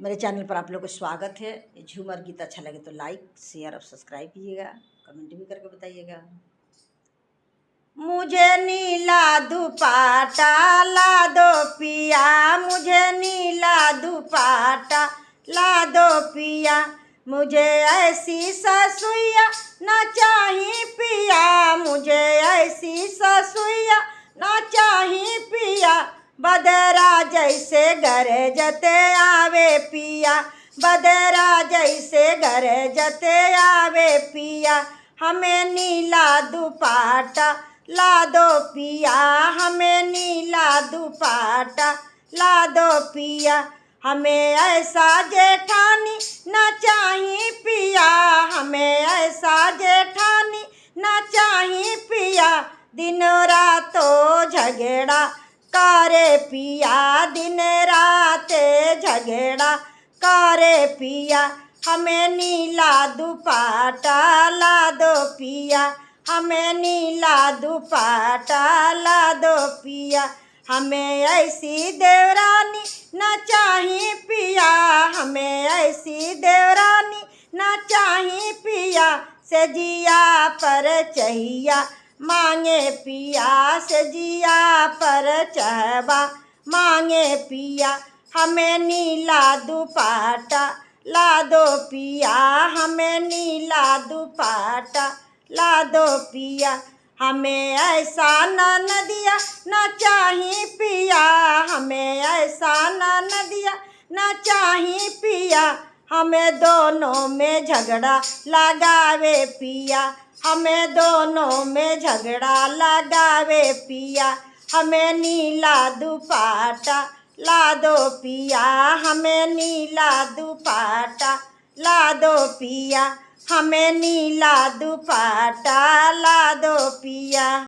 मेरे चैनल पर आप लोग को स्वागत है। ये झूमर गीत अच्छा लगे तो लाइक, शेयर और सब्सक्राइब कीजिएगा, कमेंट भी करके बताइएगा। मुझे नीला दुपाटा ला दो पिया, मुझे नीला दुपाटा ला दो पिया, मुझे ऐसी ससुइया ना चाही पिया, मुझे ऐसी ससुइया ना चाही पिया, बदरा जैसे गरजते आवे पिया, बदरा जैसे गरजते आवे पिया, हमें नीला दुपाटा ला दो पिया, हमें नीला दुपाटा ला दो पिया, हमें ऐसा जेठानी ना चाही पिया, हमें ऐसा जेठानी ना चाही पिया, दिन रातो झगड़ा करे पिया, दिन राते झगड़ा करे पिया, हमें नीला दुपाटा ला दो पिया, हमें नीला दुपाटा ला दो पिया, हमें ऐसी देवरानी ना चाही पिया, हमें ऐसी देवरानी ना चाही पिया, से जिया पर चहिया मांगे पिया, से जिया पर चहबा मांगे पिया, हमें नीला दुपाटा ला दो पिया, हमें नीला दुपाटा ला दो पिया, हमें ऐसा न नदिया न चाही पिया, हमें ऐसा न नदिया न चाही पिया, हमें दोनों में झगड़ा लगावे पिया, हमें दोनों में झगड़ा लगावे पिया, हमें नीला दुपाटा ला दो पिया, हमें नीला दुपाटा ला दो पिया, हमें नीला दुपाटा ला दो पिया।